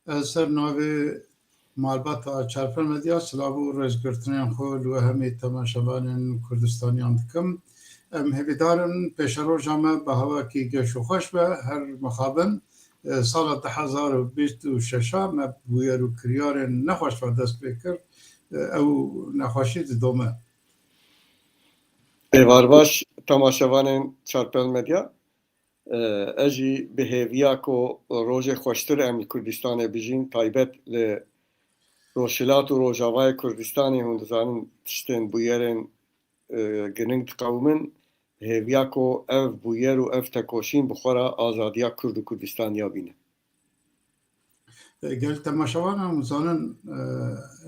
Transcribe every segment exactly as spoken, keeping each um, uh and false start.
Ez ser navê malbata Çarpel Medya silav û rêzgirtinên xwe li we hemî temaşevanên Kurdistaniyan dikim. Em hêvîdar in pêşeroja me bi hawekî geş û xweş be. Her mixabin, e, sala du hezar û bîst û şeş a me bûyer û kiryarên nexweş ve dest pê kir. E, ew nexweşî didome. Êvar baş, temaşevanên Çarpel Medya. E, ez jî bi hêviya ku rojê xweştir em li Kurdistanê bijîn, taybet li Rojhilat û Rojavayê Kurdistanê, hûn dizanin tiştên bûyerên, e, giring diqewimin, bi hêviya ku ev bûyer û ev tekoşîn bi xwe re azadiya Kurd û Kurdistaniya bîne. E, gel temaşevan em zanin, e,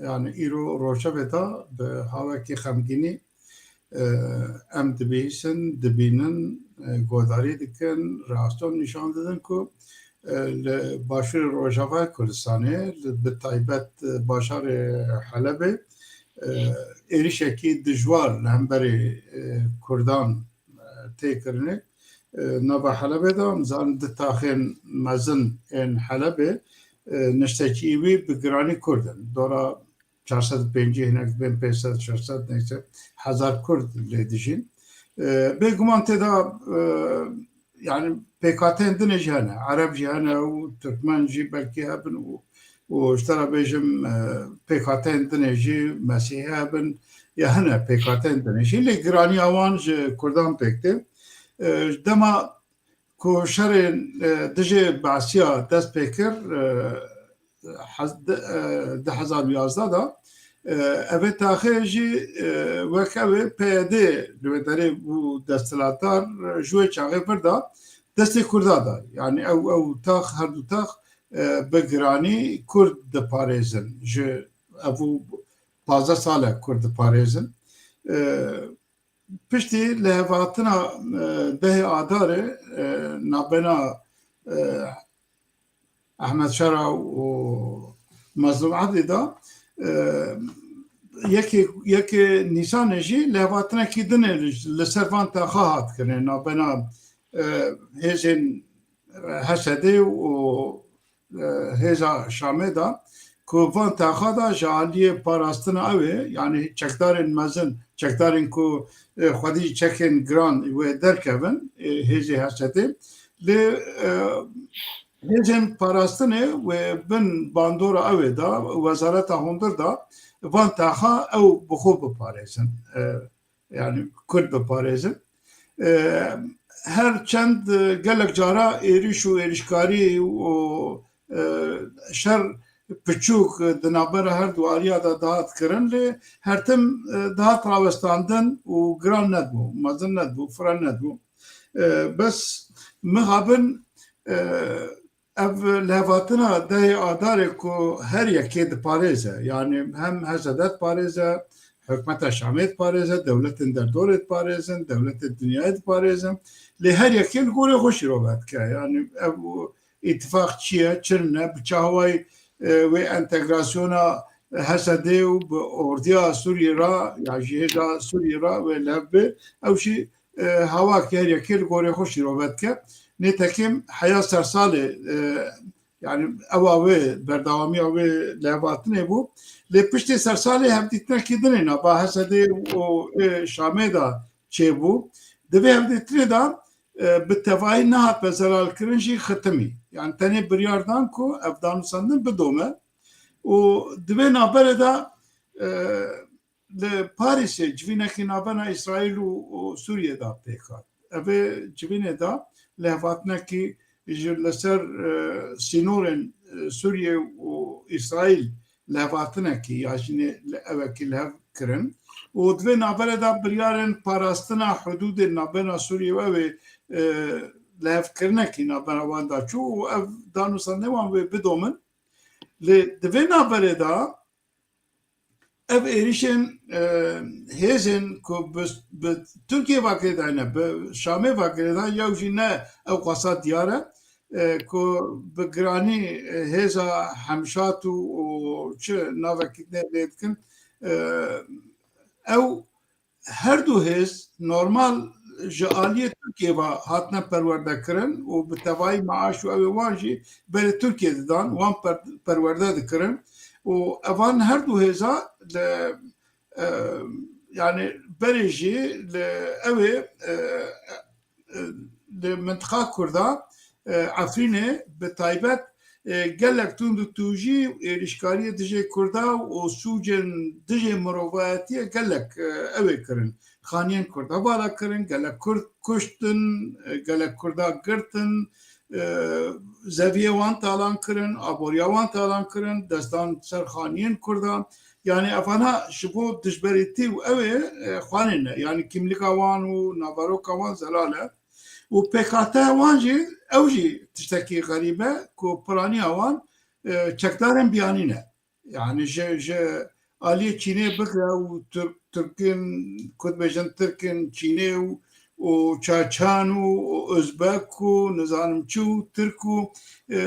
yani îro rojevê de bi hawekî xemgînî, e, em dibihîsin, dibînin, e, guhdarî dikin, reaksiyon nîşan didin ku, e, li başûrê rojavayê Kurdistanê, li, bi taybet, e, bajarê Helebê, e, êrişekî dijwar li hemberî, e, Kurdan, e, tê kirinê. E, nava Helebê de, em zanin du taxên mezin ên Helebê, e, niştekî wî bi giranî Kurd in. Dora çar sed û pêncî, hinek dibên pênc sed, şeş sed, neyse, hezar Kurd lê dijîn. E, bêguman tê de, e, yani pêkhateyên dinê jî hene, Ereb jî hene û Tirkmen jî belkî hebin û, û ji te re bêjim, e, pêkhateyên dinê jî Mesîhî hebin, ya hene pêkhateyên dinê jî, lê giraniya wan ji Kurdan pêk tê. E, dema ku şerê, e, dijê Beesiya dest pê kir, e, hez-, di, e, du hezar û yazdeh de, e, evê taxê jî, e, wek ew ê P Y D li wê derê bû desthilatdar, e, ji wê çaxê vir de destê Kurda da. Yani ew, ew tax, her du tax, e, bi giranî Kurd diparêzin. Ji ev û pazdeh sal e Kurd diparêzin. E, Piştî lihevhatina, e, dehê Adarê, e, nabena, e, Ehmed Şera û Mezlûm Ebdî de, e, yekê, yekê Nîsanê jî lihevhatinekî din ê li, li ser van taxa hat kirin, nabena, e, hêzên H S D û e, hêza Şamê de ku van taxa de ji aliyê parastina ew ê, yani çekdarên mezin, çekdarên ku, e, xwedî çekên giran wê derkevin, e, hêzê H S D, lê, e, hêzên parastinê wê bin bandora ew ê de, wezareta hundir de van taxa ew bi xwe biparêzin. E, yani Kurd biparêzin. E, her çend, e, gelek cara êrîş û êrîşkarî û, e, şer piçûk, e, di navbera her du aliya de dihat kirin, lê her tim, e, dihat rawestandin û giran nedibû, mezin nedibû, fireh nedibû. E, bes mixabin, e, ev lihevhatina dehê Adarê ku her yekê diparêze, yani hem H S D diparêze, hikûmeta Şamê diparêze, dewletên derdorê diparêzin, dewletê dinyayê diparêzin. Lê her yekê li gorê xwe şîrove dike. Yani ev îtifaq çi ye, çi ne, bi çi awayî, e, wê entegrasyona H S D û bi ordiya Sûriyê re, ya jî hêza Sûriyê re wê li hev bê. Ew jî, e, hawakê her yekê li gorê xwe şîrove dike. Nêtekim heya sersalê, e, yani ewa wê, berdewamiya wê lihevhatinê bû. Lê piştê sersalê hevdîtinekî din ê nava H S D û, e, Şamê de çêbû. Di vê hevdîtinê de, e, bi tevahî nehat be zelalkirin jî xitimî. Yani tenê biryar dan ku ev danûstandin bidome. Û di vê navberê de, e, li Parîsê civînekî navbena Îsraîl û, û Sûriyê de pêk hat. Evê civînê de lihevhatinekî ji li ser, e, sînorên, e, Sûriyê û Îsraîl lihevhatinekî ya jî nê li ewekî li hev kirin. Û di vê navberê de biryarên parastina hudûdên navbena Sûriyê û ew ê, e, lihevkirinekî navbena wan de çû û ev danûstandinê wan wê bidomin. Lê di vê navberê de ev êrîşên, e, hêzên ku bi, bi Tirkiyê ve girêdayne, bi Şamê ve girêdayne, yew jî ne ew qasa diyar e, e, ku bi giranî, e, hêza Hemşat û, û çi navekî dinê lê dikin, e, ew her du hêz normal ji aliyê Tirkiyê ve hatine perwerdekirin û bi tevayî meaş û ew ê wan jî berê Tirkiyê didan, wan per-, perwerde dikirin û evan her du hêza li, e, yani berê jî li ew ê, e, e, li mintiqa Kurda, e, Efrînê bi taybet, e, gelek tund û tûjî û êrîşkariyê dijê Kurda û sûcên dijê mirovayetiyê gelek, e, ew ê kirin. Xaniyên Kurda vala kirin, gelek Kurd kuştin, e, gelek Kurda girtin, e, zeviyê wan talan kirin, aboriya wan talan kirin, destan ser xaniyên Kurda. Yani evana ji bo dijberîtî û ew ê, e, xwanê ne. Yani kîmlîka wan û naveroka wan zelal e. Û pêkhateya wan jî, ew jî tiştekî xerîb e ku piraniya wan, e, çekdarên biyanî ne. Yani ji, ji aliyê Çînê bigre û Tirk, Tirkin, ku dibêjin Tirkin, Çînê û, û Çaçan û, û Özbek û nizanim çi û Tirk û, e,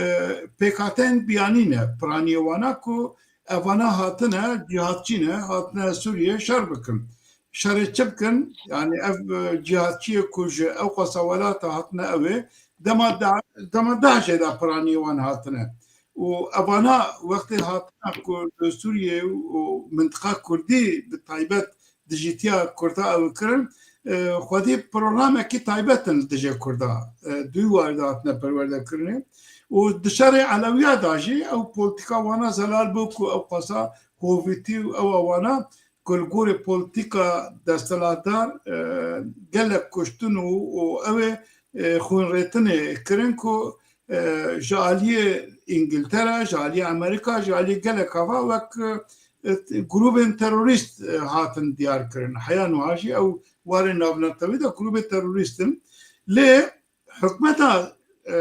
pêkhateyên biyanî ne. Piraniyê wana ku evana hatine, cîhatçî ne, hatine Sûriyê şer bikin. Şerê çi bikin? Yani ev, e, cîhatçiyê ku ji ew qasa welata hatine ew ê, dema da-, dema DAIŞê de piraniyê wan hatine. Û evana wextê hatine ku li Sûriyê û mintiqa Kurdî bi taybet dijîtiya Kurda ew kirin, e, xwedî programekî taybet in li dijê Kurda, e, di wî warî de hatine perwerdekirinê. Û di şerê Elewiya de jî ew polîtîka wana zelal bû ku ew qasa hovîtî û ew wana ku li gorî polîtîka desthilatdar, e, gelek kuştin û, û ew ê, e, xwînrêtinê kirin ku, e, ji aliyê Îngiltere, ji aliyê Amerîka, ji aliyê gelek ava wek, e, grûbên terorîst, e, hatin diyar kirin. Heya nuha jî ew warê navnetewî de grûbê terorîst in. Lê hikûmeta, e,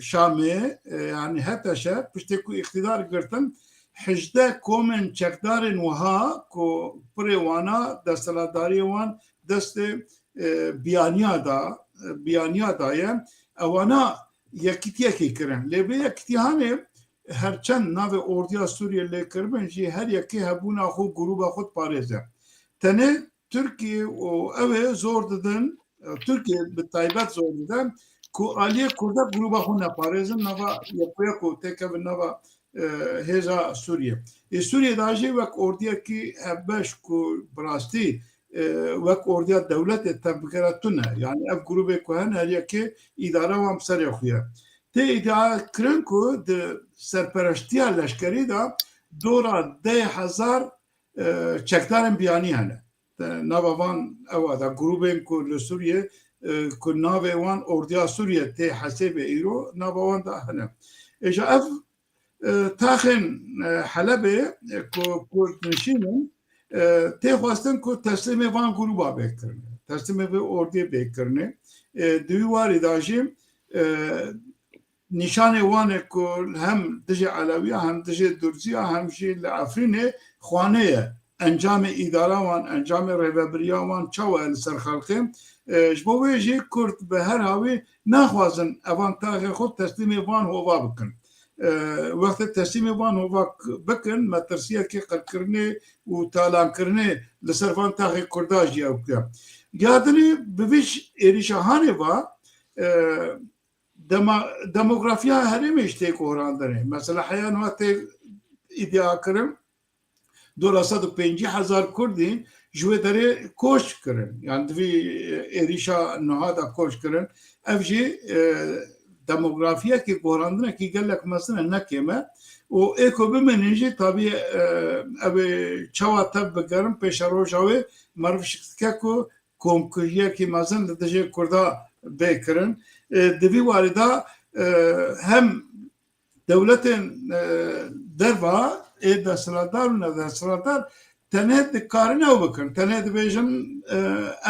Şamê, e, yani H T Ş, piştê ku îqtîdar girtin, hejdeh komên çekdarên wiha ku pirê wana desthilatdariyê wan destê, e, biyaniya da, e, biyaniya da ye, ewana yekîtiyekê kirin. Lê vê yekîtiyanê her çend navê ordiya Sûriyê lê kiribin jî her yekê hebûna xwe, grûba xwe diparêze. Tenê Tirkiye û ew ê zor didin, e, Tirkiye bi taybet zor dide ku aliyê Kurda grûba xwe neparêzin, nava yek û yek û têkevin nava, e, hêza Sûriye. Ê Sûriye de jî wek ordiyekî hevbeş ku bi rastî, e, wek ordiya dewletê tevbigere tune. Yani ev grûbê ku hene her yekê îdara wan bi serê xwe ye. Tê îdia kirin ku di serpereştiya leşkerî de dora deh hezar, e, çekdarên biyanî hene. Nava van ewa de grûbên ku li Sûriyê, e, ku navê wan Ordiya Sûriyê tê hesêbê îro, nava wan de hene. Êja ev, e, taxên, e, Helebê, e, ku Kurd nişîn in, e, tê xwestin ku teslîmê van grûba bê kirine. Teslîmê vê ordiyê bê kirine. E, di wî warî de jî, e, nîşanê wan e ku hem dijî Elewiya, hem dijî Durziya, hem jî li Efrînê xwane ye. Encamê îdara wan, encamê rêvebiriya wan çawa ye li ser xelkê? E, ji bo wê jî Kurd bi her hawî naxwazin evan taxê xwe teslîmê van hova bikin. E, wextê teslîmê van hova k-, bikin, metirsiyekê qirkirinê û talankirinê li ser van taxê Kurda jî ew kiya. Ya dinê bi vî ş-, êrîşa hanê va, e, dema-, demografiya herêmê ji tê gorandinê. Mesela heya niha tê îdia kirin, dora sed û pêncî hezar Kurdî ji wê derê koç kirin. Yani di vî, e, êrîşa niha de koç kirin. Ev jî, e, demografiyekî gorandinekî gelek mezin e, ne kêm e. Û ê ku bimînin jî tabî, e, ev ê çawa tev bigerin pêşeroja wê meriv şik dike ku komkujiyekî mezin li dijî Kurda bê kirin. E, di vî warî de, e, hem dewletên, e, derva ê desthilatdar û nedesthilatdar tenê dikarin ew bikin. Tenê dibêjin, e,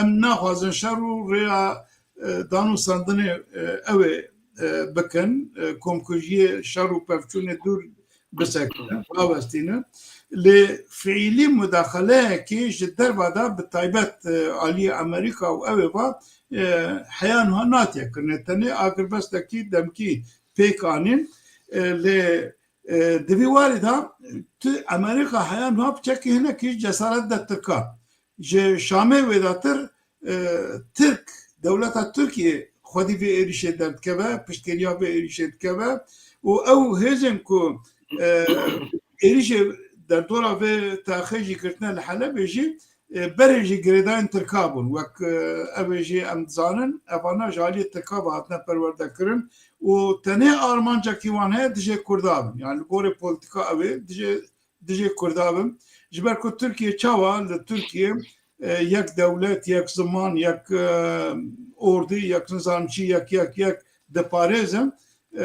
em naxwazin şer û rêya, e, danûstandinê, e, ew ê, e, bikin. E, komkujiyê, şer û pevçûnê dûr bisekine, rawestîne. Lê fiîlî mudaxaleyekê ji derva de bi taybet, e, aliyê Amerîka û ew ê va, e, heya niha natiye kirine. Tenê agirbestekî demkî pêk anîn. E, lê, e, di vî warî de tu Amerîka heya niha piçekî hinekî cesaret de Tirka. Ji Şamê wêdatir, e, Tirk dewleta Tirkiyê xwedî vê êrîşê derdikeve, piştgiriya vê êrîşê dikeve û ew hêzên ku, e, êrîşê derdora vê taxê jî girtine li Helebê jî, e, berê jî girêdayên Tirka bûn. Wek, e, ev ê jî em dizanin, evana ji aliyê Tirka ve hatine perwerdekirin û tenê armancekî wan heye dijê Kurda bin. Yani li gorê polîtîka ew ê dijê, dijê Kurda bin. Ji ber ku Tirkiye çawa li Tirkiye, e, yek dewlet, yek ziman, yek, e, ordî, yek nizam çi, yek, yek, yek diparêzin, e,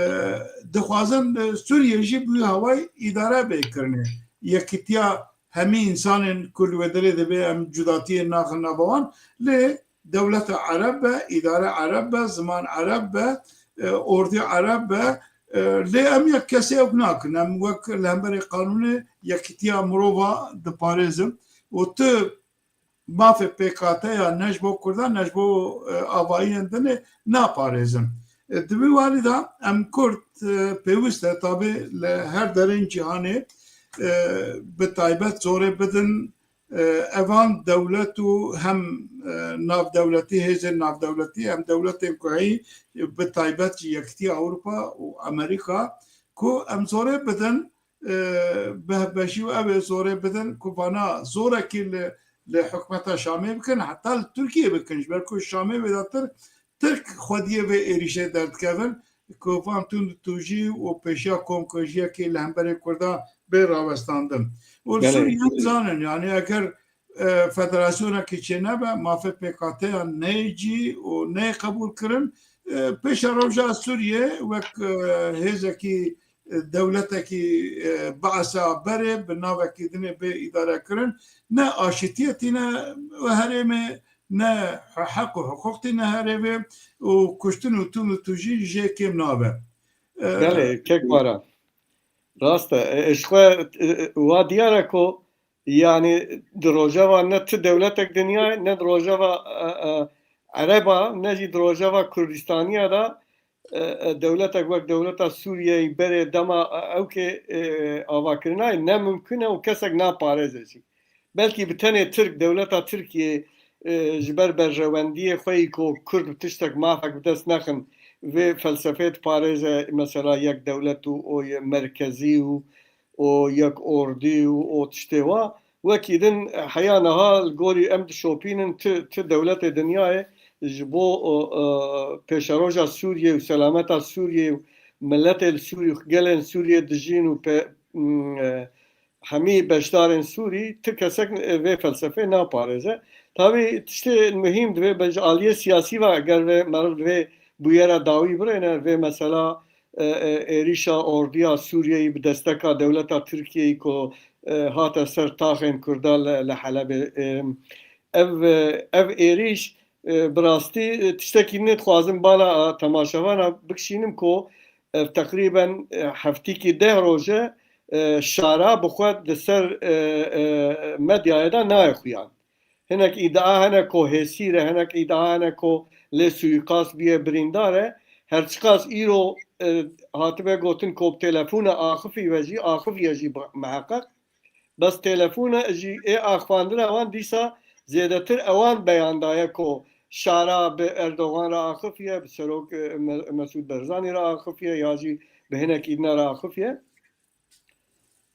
dixwazin, e, Sûriye jî bi wî hawayî îdare bê kirinê. Yekîtiya hemî însanên ku li wê derê dibe em cudatiyê naxin nava wan, lê dewleta Ereb be, îdare Ereb be, ziman Ereb be, e, ordî Ereb be, e, lê em yek kesê ew nakin. Em wek li hemberê qanûnê yekîtiya mirova diparêzin û tu mafê pêkhateya ne ji bo Kurdan, ne ji bo, e, avahiyên din ê naparêzin. E, di vî warî de em Kurd, e, pêwîst e tabî li her derên cîhanê, e, bi taybet zorê bidin, e, evan dewlet û hem, e, navdewletî, hêzên navdewletî, hem dewletên ku heyî, e, bi taybet jî Yekîtiya Ewropa û Amerîka ku em zorê bidin, e, bi hevbeşî û ew ê zorê bidin ku vana zorekî li, li hikûmeta Şamê bikin, heta li Tirkiyê bikin, ji ber ku Şamê wêdatir Tirk xwediyê vê êrîşê derdikevin ku van tund û tûjî û pêşiya komkujiyekê li hemberê Kurda bê rawestandin. Û li Belê. Sûriye em zanin, yani eger, e, federasyonekî çênebe, mafê pêkhateyan neyê cî û neyê qebûlkirin, e, pêşeroja Sûriye wek, e, hêzekî, e, dewletekî, e, Be'sa berê bi navekî dinê bê îdarekirin, ne aşitiyê tîne herêmê, ne heq û hiqûq tîne herêmê û kuştin û tund û tûjî jê kêm nabe. E, Belê, kek Baran. Rast e. E, e, ji xwe, e, e, wa diyar e ku, yani, di rojeva ne ti dewletek dinyayê, ne di rojeva, e, e, Ereba, ne jî di rojeva Kurdistaniya de, e, e, dewletek wek dewleta Sûriyeyê berê dema, e, ewkê, e, avakirinayê ne mimkun e û kesek naparêze jî. Belkî bi tenê Tirk, dewleta Tirkiyê, e, ji ber berjewendiyê xwe yî ku Kurd bi tiştek mafek bi dest nexin, vê felsefeyê diparêze, mesela yek dewlet û o yê merkezî û o yek ordî û o tiştê wa. Wekî din heya niha li gorî em dişopînin ti, ti dewletê dinyayê ji bo, e, e, pêşeroja Sûriyê û selameta Sûriyê û miletê li Sûriyê û gelên Sûriyê dijîn û pe-, m, e, hemî beşdarên Sûrî ti kesek, e, vê felsefê naparêze. Tabî tiştê muhîm divê be ji aliyê siyasî ve eger vê meriv divê bûyera dawî birêne, vê mesela, e, e, êrîşa ordiya Sûriyeyî bi desteka dewleta Tirkiyeyî ku, e, hate ser taxên Kurda li, li Helebê. E, ev, e, ev êrîş, e, bi rastî, e, tiştekî nê dixwazim bala, e, temaşevana bikişînim ku ev teqrîben, e, heftîkî deh roj e, e, şara bi xwe di ser, e, e, medyayê de nayê xuyan. Hinek îdia hene ku hêsîr e, hinek îdia hene ku lê suîqast bûye, birîndar e. Her çiqas îro, e, hatibe gotin ku bi telefona axifî ve jî, axifiye jî bi miheqeq. Bes telefona jî ê axifandina wan dîsa zêdetir ewan beyan daye ku şara bi Erdogan re axifiye, bi serok, e, Me-, Mesûd Barzanî re axifiye ya jî bi hinekî dina re axifiye.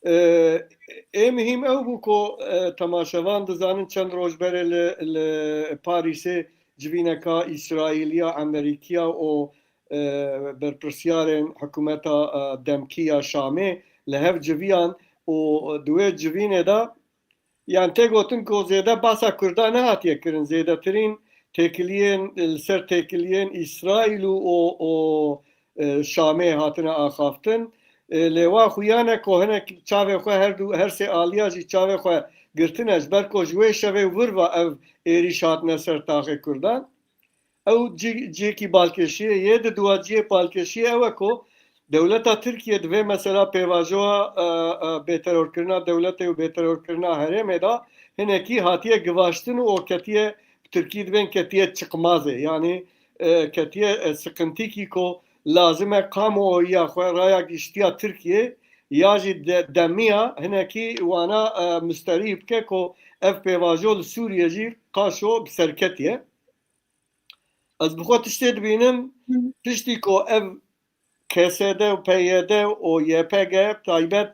E, ê muhîm ew bû ku, e, temaşevan dizanin çend roj berê li, li Parîsê civîneka Îsraîliya, Amerîkiya û, e, berpirsiyarên hikûmeta, e, demkî ya Şamê li hev civiyan û di wê civînê de Yan tê gotin ku zêde basa Kurda nehatiye kirin, zêdetirîn têkiliyên, li ser têkiliyên Îsraîl û, û, û, e, Şamê hatine axaftin. E, lê wa xuyan e ku hinek çavê xwe her du, her sê aliya jî çavê xwe girtine, ji ber ku ji wê şevê wir ve ev êrîş hatine ser taxê Kurdan. Ew cî-, cihekî balkêşiyê yê, di duwa cihê balkêşiyê ew e ku dewleta Tirkiye di vê mesela pêvajoya, e, e, bêterorkirina dewletê û bêterorkirina herêmê de hinekî hatiye givaştin û o ketiye, bi tirkî dibên ketiye çiqmazê. Yanî, e, ketiye, e, siqintîkî ku lazim e kamuoyiya xwe, raya giştiya Tirkiye ya jî de-, demiya hinekî wana, e, musterî bike ku ev pêvajo li Sûriye jî qaşo bi ser ketiye. Ez bi xwe tiştê dibînim, piştî ku ev K S D û P Y D û Y P G taybet,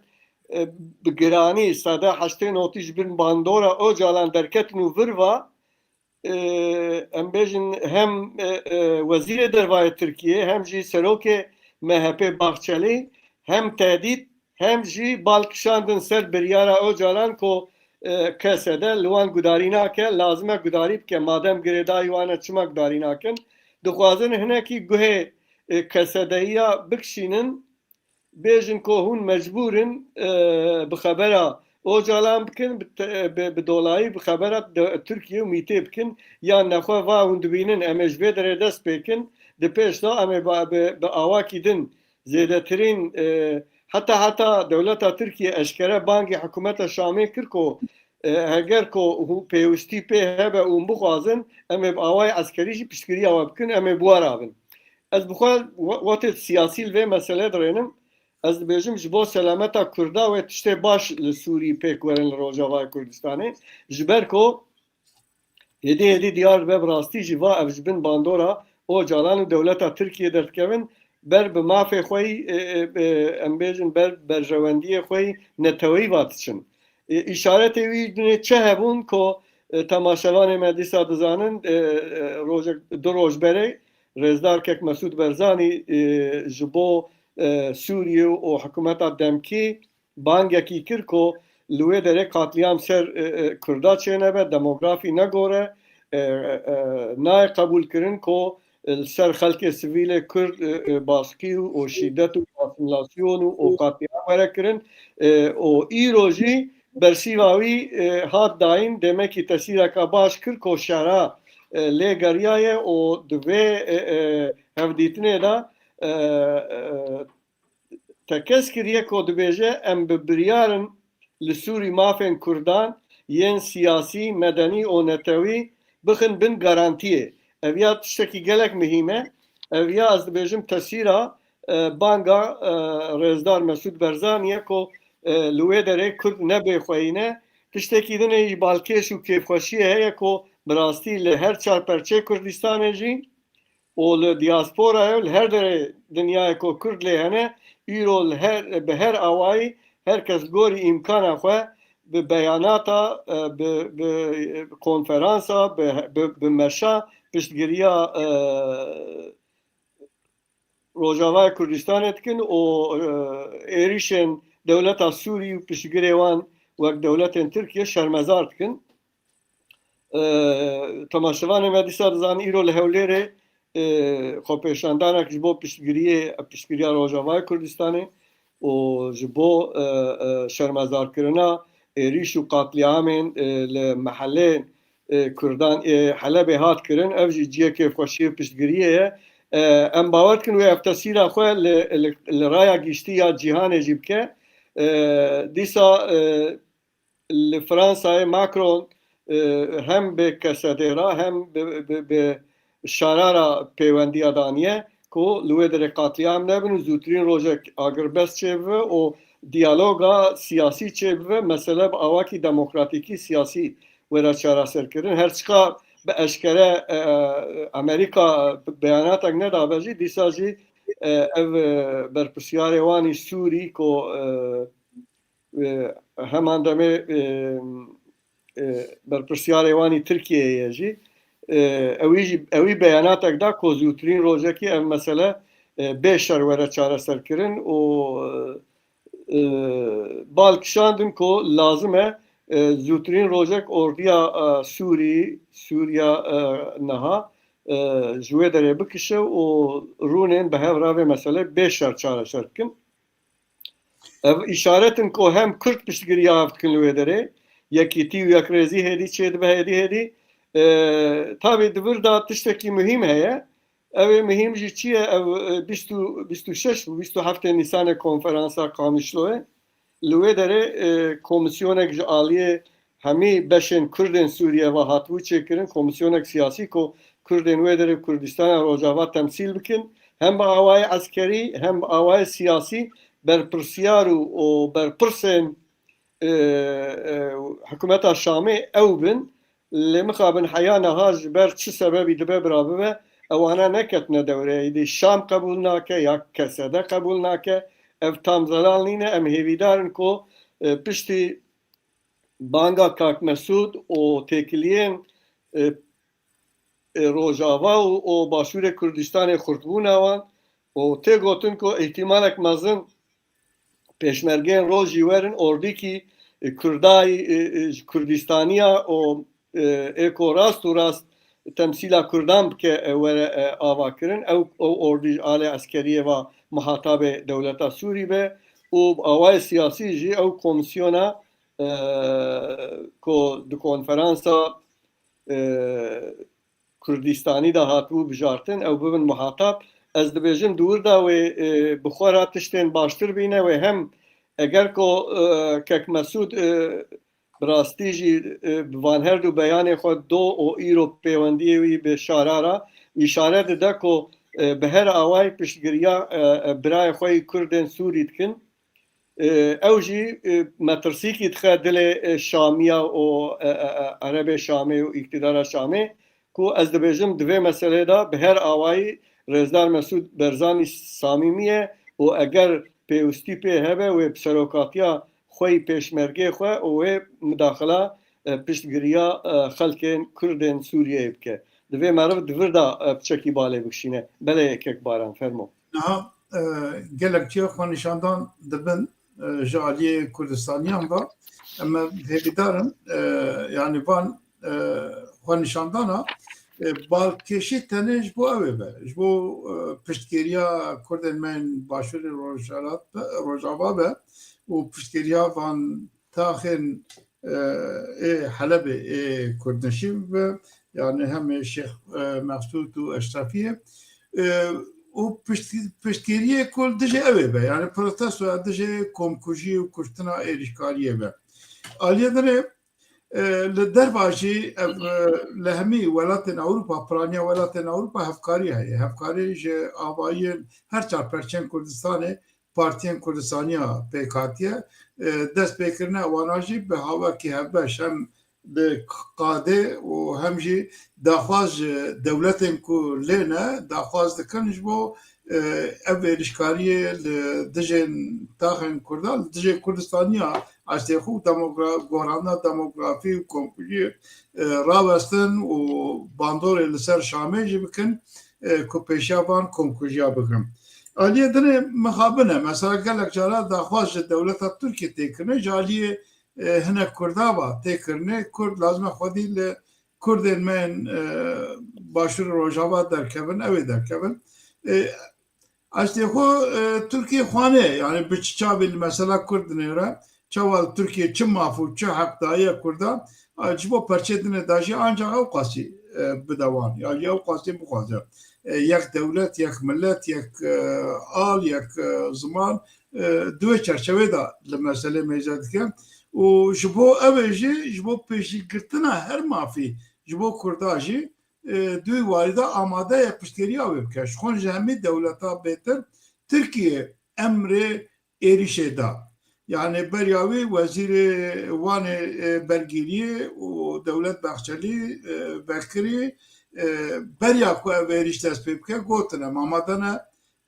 e, bi giranî sede heştê notî ji bin bandora Ocalan derketin û vir va, e, em bêjin hem, e, e, Wezîrê Derva yê Tirkiyê hem jî Serokê M H P Bahçelî hem tehdît hem jî bal kişandin ser biryara Ocalan ku, e, K S D li wan gudarî nake, lazim e gudarî bike, madem girêdayî wan e çima gudarî nakin? Dixwazin hinekî guhê, e, K S D'yiya bikişînin, bêjin ku hûn mecbûr in, e, bi xebera Ocalan bikin, bi te-, bi, bi dolayî bi xebera de-, Tirkiye û mîtê bikin, yan nexwe va hûn dibînin, em ê ji vê derê dest pê kin, di pêş de em ê ba-, bi, bi awakî din zêdetirîn, e, heta, heta dewleta Tirkiye eşkere bangê hikûmeta Şamê kir ku, e, heger ku hû-, pêwistî pê hebe û hûn bixwazin, em ê bi awayê eskerî jî piştgiriya we bikin, em ê bi we re bin. Ez bi xwe we-, wextê siyasî li vê meselê dirênim, ez dibêjim ji bo selameta Kurda wê tiştê baş li Sûrî pêk werin li Rojavayê Kurdistanê. Ji ber ku hêdî hêdî diyar dibe bi rastî jî va ev ji bin bandora Ocalan û dewleta Tirkiye derdikevin, ber bi mafê xwe yî, e, e, e, em bêjin ber berjewendiyê xwe yî neteweyî va diçin. E, îşaretê wî dinê çi hebûn ku, e, temaşevanê me dîsa dizanin, e, e, rojek, du roj berê Rêzdar Kek Mesûd Berzanî, e, ji bo, e, Sûriyê û hikûmeta demkî bangekî kir ku li wê derê qatliyam ser, e, e, Kurda çênebe, demografî negore, e, e, nayê qebûlkirin ku li ser xelkê sivîlê Kurd, e, e, baskî û, û şîdet û asîmîlasyon û, û qatliyam were kirin, e, û îro jî bersîva wî, e, hat dayîn, demekî tesîreka baş kir ku şera, e, lê geriyaye û di vê, e, e, hevdîtinê de, e, e, tekez kiriye ku dibêje, em bi biryar in li Sûrî mafên Kurdan yên siyasî, medenî û netewî bixin bin garantiyê. Ev ya tiştekî gelek muhîm e. Ev ya ez dibêjim tesîra, e, banga, e, Rêzdar Mesûd Berzanî ye ku, e, li wê derê Kurd ne bêxweyî ne. Tiştekî din ê jî balkêş û kêfxweşiyê heye ku bi rastî li her çar perçê Kurdistanê jî û li diasporayê û li her derê dinyayê ku Kurd lê hene, îro li her, bi her awayî her kes li gorî îmkana xwe bi beyanata, e, bi, bi konferansa, bi, bi, bi meşa piştgiriya, e, Rojavayê Kurdistanê dikin û, e, êrîşên dewleta Sûrî û piştgirê wan wek dewletên Tirkiye şermezar dikin. E, temaşevanê me dîsa dizanin îro li Hewlêrê, e, xwepêşandanek ji bo piştgiriyê, piştgiriya Rojavayê Kurdistanê û ji bo, e, e, şermezarkirina êrîş û qatliyamên, e, li meheleyên, e, Kurdan ê Helebê hat kirin. Ev jî cihê kêfxweşiyê û piştgiriyê ye. E, em bawer dikin wê ev tesîra xwe li, li, li raya giştî ya cîhanê jî bike. E, dîsa, e, li Fransayê Macron, e, hem bi K S D re hem bi, bi, bi şara re pêwendiya daniye ku li wê derê qatliyam nebin û zûtirîn rojek agirbest çêbibe û diyaloga siyasî çêbibe, mesele bi awakî demokratîkî siyasî were çareserkirin. Her çiqa bi eşkere, e, e, Amerîka beyanatek nedabe jî, dîsa jî, e, ev, e, berpirsyarê wan î Sûrî ku, e, e, heman demê, e, e, berpirsyarê wan î Tirkiyeyê ye jî. E, ewî jî, ewî beyanatek da ku zûtirîn rojekî ev mesele, e, bê şer were çareserkirin û, e, bal kişandin ku lazim e, e, zûtirîn rojek ordiya, e, Sûrî, Sûriya, e, niha, e, ji wê derê bikişe û rûnên bi hev re vê meselê bê şer çareser bikin. Ev îşaret in ku hem Kurd piştgiriya hev dikin li wê derê, yekîtî û yekrêzî hêdî çêdibe hêdî hêdî. E, tabî di vir de tiştekî muhîm heye. Ev ê muhîm jî çi ye? Ev, e, bîst û, bîst û şeş û bîst û heftê Nîsanê konferansa Qamişloyê. Li wê derê, e, komîsyonek ji aliyê hemî beşên Kurdên Sûriye ve hatibû çêkirin, komîsyonek siyasî ku Kurdên wê derê Kurdistana Rojava temsîl bikin, hem bi awayê eskerî hem bi awayê siyasî berpirsiyar û, û berpirsên, e, e, hikûmeta Şamê ew bin. Lê mixabin heya niha ji ber çi sebebî dibe bira bibe, ewana neketine dewreyê êdî. Şam qebûl nake ya Kesede qebûl nake. Ev tam zelal nîne. Em hêvîdar in ku, e, piştî banga Kak Mesûd û têkiliyên, e, e, Rojava û, û Başûrê Kurdistanê xurtbûna wan û tê gotin ku îhtimalek mezin pêşmergeyên roj jî werin ordîkî, e, Kurdayî, e, e, ji Kurdistaniya û, e, ê ku rast û rast temsîla Kurdan bike, e, were, e, avakirin. Ew, ew ordî ji alê eskeriyê ve muhatabê dewleta Sûrî be û bi awayê siyasî jî ew komîsyona, e, ku di konferansa, e, Kurdistanî de hatibû bijartin, ew bibin muhatab. Ez dibêjim di wir de wê, e, bi xwe re tiştên baştir bîne, wê hem eger ku, e, Kek Mesûd, e, bi rastî jî, e, bi van her du beyanê xwe do û îro pêwendiyê wî bi şara re, îşare dide ku, e, bi her awayî piştgiriya, e, e, birayê xwe yî Kurdên Sûrî dikin. E, ew jî, e, metirsîkî dixe dilê, e, Şamiya û, e, e, e, Erebê Şamê û îktidara Şamê ku ez dibêjim di vê meselê de bi her awayî Rêzdar Mesûd Barzanî samîmî ye û eger pêwistî pê hebe wê bi serokatiya xwe yî pêşmergê xwe û wê mudaxila, e, piştgiriya, e, xelkên Kurdên Sûriyeyê bike. Divê meriv di vir de, e, piçekî balê bikişîne. Belê kek Baran, fermo. Niha, e, gelek cihê xwenîşandan dibin, e, ji aliyê Kurdistaniyan ve. Em hêvîdar in, e, yanî van, e, xwenîşandana, e, balkêşî tenê ji bo ew ê be. Ji bo, e, piştgiriya Kurdên me yên Başûrê Rojhilat be, Rojava be û piştgiriya van taxên, e, ê Helebê, ê Kurdnişîn be, yanî hem ê Şêx, e, Mexsûd û Eşrefiyê, e, û pişt-, piştgiriyê ku li dijê ew ê be, yanî protestoya dijê komkujî û kuştina êrîşkariyê be. Aliyê din ê, e, li derva jî ev, e, li hemî welatên Ewropa, piraniya welatên Ewropa hevkarî heye. Hevkarî ji avayiyên her çar perçên Kurdistanê partiyên Kurdistaniya pêk hatiye, e, dest pê kirine wana jî bi hawekî hevbeş hem bi qadê û hem jî daxwaz ji dewletên ku lê ne, daxwaz dikin ji bo, e, ev êrişkariyê li dijên taxên Kurdan, li dijê Kurdistaniya estê xwe û demogra-, gorandina demografî û komkujiyê, e, rawestin û bandorê li ser Şamê jî bikin, e, ku pêşiya van komkujiya bikin. Aliyê dinê mixabin e. Mesela gelek cara daxwaz ji dewleta Tirkiyê tê kirine, ji aliyê, e, hinek Kurda ve tê kirine. Kurd lazim e xwedî li Kurdên me yên, e, Başûr Rojava derkevin, ew ê derkevin. E, Estê xwe, e, Tirkiye xwane, yani bi çi çavê li mesela Kurd dinêre, çawa li Tirkiye çi maf û çi heq daye Kurda, a, ji bo perçê dinê da jî ancak ew qasî, e, bide wan, ya jî ew qasî bixwaze. E, yek dewlet, yek millet, yek, e, al, yek, e, ziman, e, di wê çerçevê de li meselê mêze dike. Û ji bo ew ê jî, ji bo pêşîgirtina her mafî, ji bo Kurda jî, e, di wî warî de amade ye piştgiriya wê bike. Ji xwe ji hemî dewleta bêtir Tirkiye emrê êrîşê da. Yani beriya wî wezîrê wanê, e, bergiriyê û Dewlet Bahçelî, e, vekirî, e, beriya ku ev êrîş dest pê bike, gotin em amade ne,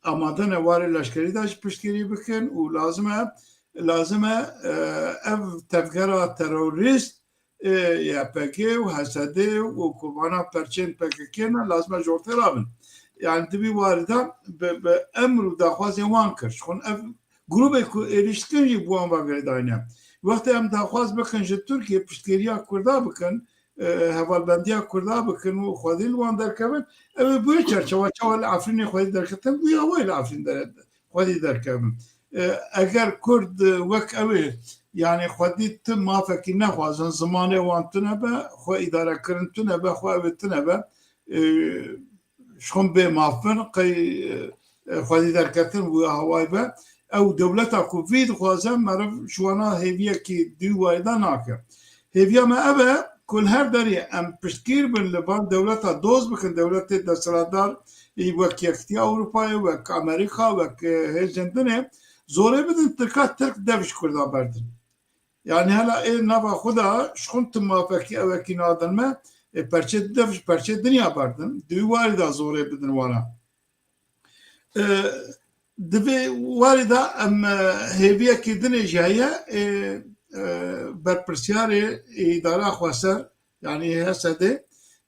amade ne warê leşkerî de jî piştgirî bikin û lazim e, lazim e, e, ev tevgera terorîst e, Y P G û H S D û ku vana perçên P K K ne, lazim e ji ortê rabin. Yani di vî warî de bi, bi emr û daxwazên wan kir. Ji xwe ev grûbê ku êrîş dikin jî bi wan ve girêdayî ne. Wextê em daxwaz bikin ji Tirkiye piştgiriya Kurda bikin, e, hevalbendiya Kurda bikin û xwedî li wan derkevin, ew ê bi wê çerçewa çawa li Efrînê xwedî derketin, wî ya wê li Efrîn dere-, xwedî derkevin. E, eger Kurd, e, wek ew ê, yani xwedî ti mafekî nexwazin, zimanê wan tune be, xwe îdarekirin tune be, xwe ew ê tune be, e, ji xwe bê maf bin, qey, e, xwedî derketin wî hawayî be. Ew dewleta ku vî dixwaze, meriv ji wana hêviyekî di wî warî de nake. Hêviya me ev e ku li her derê em piştgîr bin, li van dewleta dost bikin, dewletê desthilatdar, ê wek Yekîtiya Ewropayê, wek Amerîka, wek, e, hêzên din ê, zorê bidin Tirka, Tirk dev ji Kurda berdin. Yani hela ê nava xwe de ji xwe tu mafekî ewekî nadin me, E, perçê dev ji perçê dinya berdin. Di wî warî de zorê bidin wana. E, di vê warî de em, e, hêviyekî dinê jî heye, e, e, berpirsiyarê îdara xweser, yanî H S D,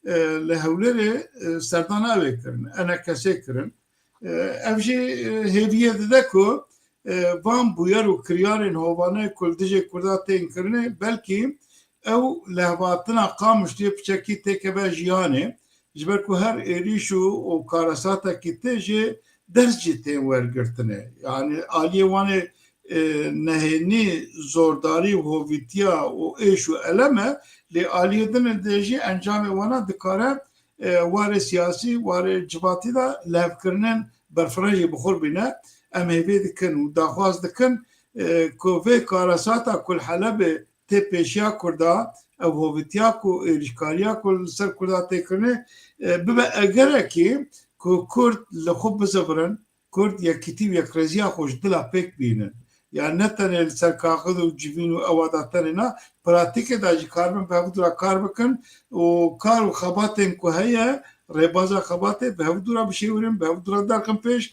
e, li Hewlêrê, e, serdana wê kirin, enekesê kirin. E, ev jî, e, hêviyê dide ku, e, van bûyer û kiryarên hovane ku li dijê Kurda tên kirinê, belkî ew lehvatina Qamişliyê piçekî têkeve jiyanê, ji ber ku her êrîş û, û karesatekî tê jê dest jî tên wergirtinê. Yanî aliyê wan ê, e, nehênî zordarî û hovîtiya û êş û elem e, lê aliyê din de jî encamê wana dikare, e, warê siyasî, warê civatî de levkirinên berfireh jî bi xwe bîne. Em hêvî dikin û daxwaz dikin, e, ku vê karesata ku li Helebê tê pêşiya Kurda, ev hovîtiya ku, êrîşkariya ku li ser Kurda tê kirinê, e, bibe egerekî ku Kurd li xwe bizivirin, Kurd yekîtî û yekrêziya xwe ji dila pêk bînin. Yani ne tenê li ser kaxid û civîn û ewa de tenê na, pratîkê de jî karibin bi hevdû re kar bikin û kar û xebatên ku heye, rêbaza xebatê bi hevdû re bişêwirin, bi hevdû re derxin pêş.